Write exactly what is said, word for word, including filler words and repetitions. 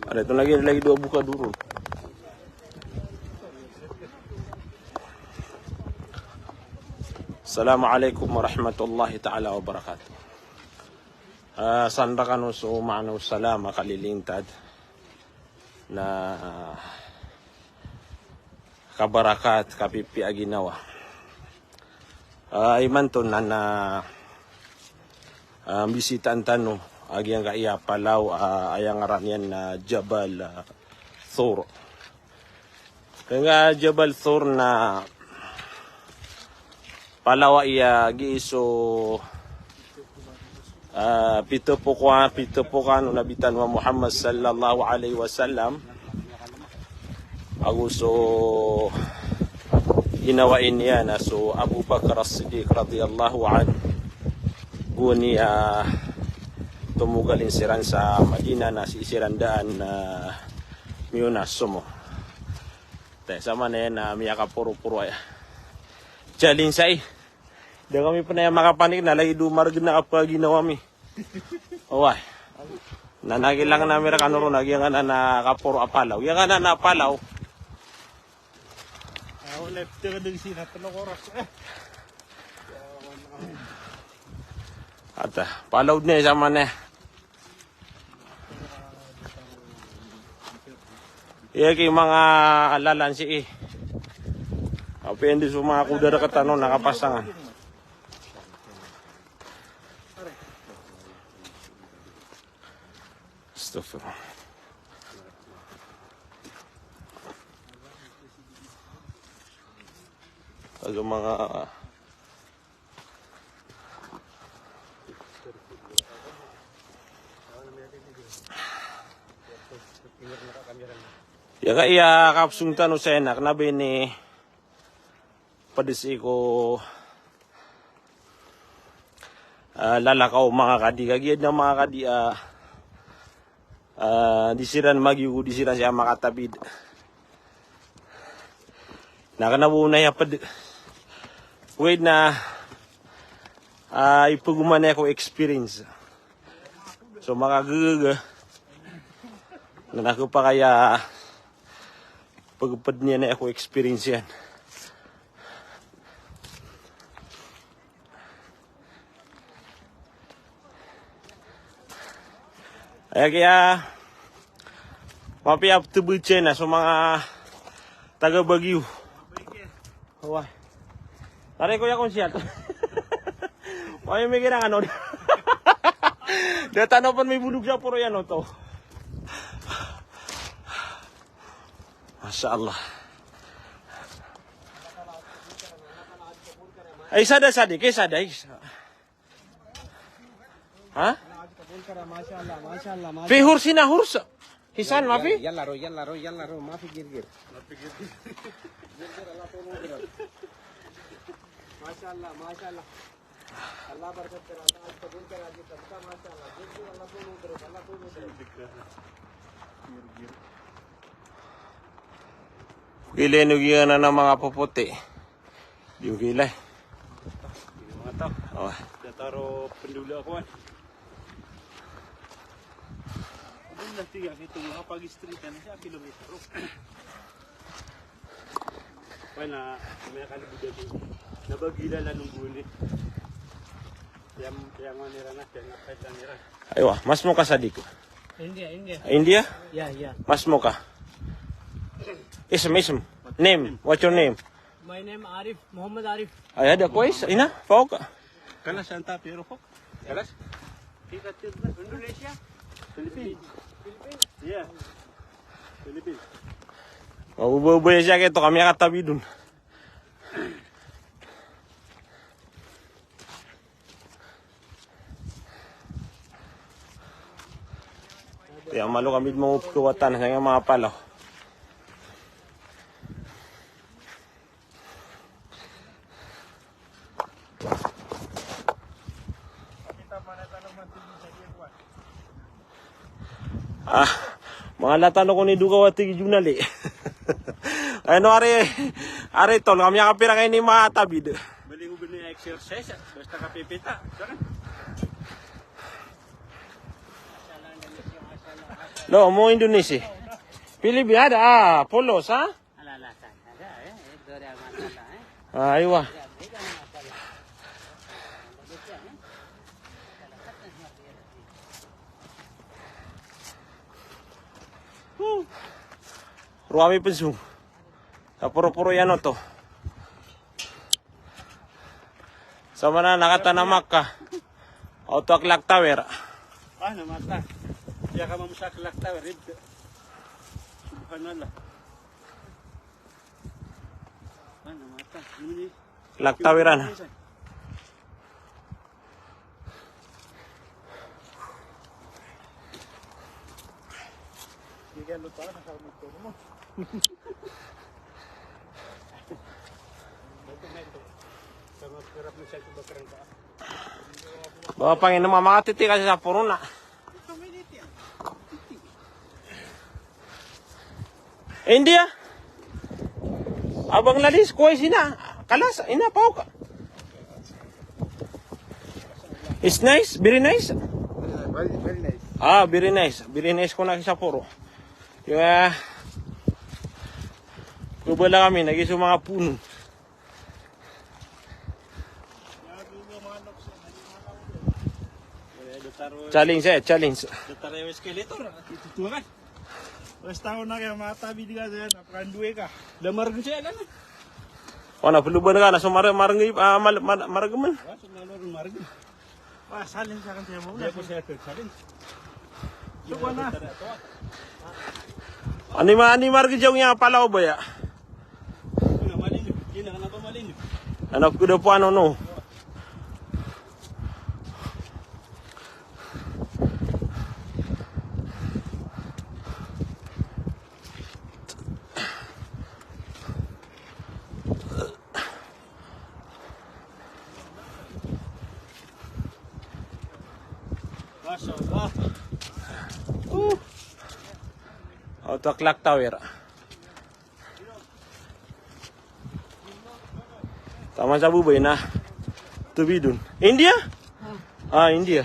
Ada tu lagi, ada lagi dua buka dulu. Assalamualaikum warahmatullahi taala wabarakatuh. Ah, san rakano so maana o salama kalilintad na kabarakat, kapipiya a ginawa. Ah, imanto na, na, ah, mbisitaan tano a giyangkaya palaw, ah, aya ngaran iyan na Jabal, ah, Thur. Kanga Jabal Thur na palaw a iya giiso, ah, pito poka, pito pokan o Nabi tano a Muhammad sallallahu alaihi wasallam. Ago so ginawa iyan na so Abu Bakar As-Siddiq radhiyallahu anhu. Goni a tomogalin siran sa Madina na sii siran daan na miyonas somo. Te, samanaya na miyakaporoporo aya. Challenge saya. Da kami pn aya makapanik na lagid o margn a kapaginawa mi. Oway. Na nagilang na mi rkano ron a giyangkanan a kaporo a palaw. Giyangkanan a palaw. Ata, palaw dn aya samanaya. Iya ki manga lalan sii. Apiya ndo so manga koda rktano na kapasangan. Astaghfirullah. Ago manga Iya ka, iya kapsong tano saya na kna ba ini pd sii ko, ah, lalakaw o manga kadi, kagiya adn a manga kadi, ah, ah, di siran magiyogo, di siran saya makatabid. Na kna ba onaya pd. Wait na, ah, ipgoman aya ko experience. So, makagagaga. Na nakapakaya pagpd niyan aya ko experience iyan. Aya kiya mapiya ptbd saya na so manga taga Baguio. Oway. Taray ko iya kon siyat. Oway, migira ano. Da tano pn mibolog sa poro iyan oto. Masha Allah. Ay, isa da, isa di, kay isa da, isa. Ha? Fi hursina hurs. Hisan, mafi? Yalla, yalla, ro, yalla, ro, yalla, ro, mafi girgir. Masha Allah, masha Allah. Allah barakat karo, Allah kabul karo, Allah kabul karo, masha Allah. Girgir, Allah kabul karo, Allah kabul karo. Girgir. Gila, ino giyanan a manga popoti. Di ko kilay. Manga taw. Oway. Datar o pendula ko, an. Ano na tiga kito, mga pag-street, ano siya, kilometro. Pwede na, may kalibod dito. Nabagila lang ng guni. Yang, yang ano nila na, yang apay lang nila. Aywa, mas mo ka sa diko. India, India. India? Yeah, yeah. Mas mo ka. Ism, ism. Name. What's your name? My name Arif, Muhammad Arif. Ay, ada ko is, ina, fawq. Kalas anta, pero fawq. Kalas. Indonesia? Philippines. Philippines? Yeah. Philippines. Mabubaya siya kito kami katabi dun. Iya, malo kami mangop ko watan sa manga palaw. Ah, manga latan ako ni Dukaw a tig Junali. Ano, ari, ari tol, kami kapira kay ni matabid. Bali ko gani exercise, basta kapipita. Saan? Lo, mo Indonesia. Pilih biada, ah, polos, ha? Ah, aywa. Roo ami pn song. Sa poroporo iyan oto. Sa mana na kata na Makkah. Oto a clock tower. Ah, na mata. Iya ka mamsa clock tower, ibda. Subhanallah. Ah, na mata. Ini. Clock tower ana. Ba pangin na mamatiti kasi sa porona. India. Abang lalis ko sina. Kalas, ina pao ka. It's nice, very nice. Very, very nice. Ah, very nice. Very nice ko na ki Sapporo. Iya. Ko bala kami, lagi so manga puno. Challenge, eh, challenge. Wes taw na kaya mata bidi ka saya, na peran dua ka. Da marg saya kan? O, na peluban ka, na so mar-, marg, ah, mal-, mar-, marg man. Wah, so nalor marg. Wah, salin sa kan saya mo. Dia ko saya ke salin. So ko na. Ani ma-, ani marg jawng iya palaw ba ya? Ano ko da po ano no? Masha Allah. Uh. Oto a clock tower. Taman sa bo ba ina. Tobidon. India? Ah, India.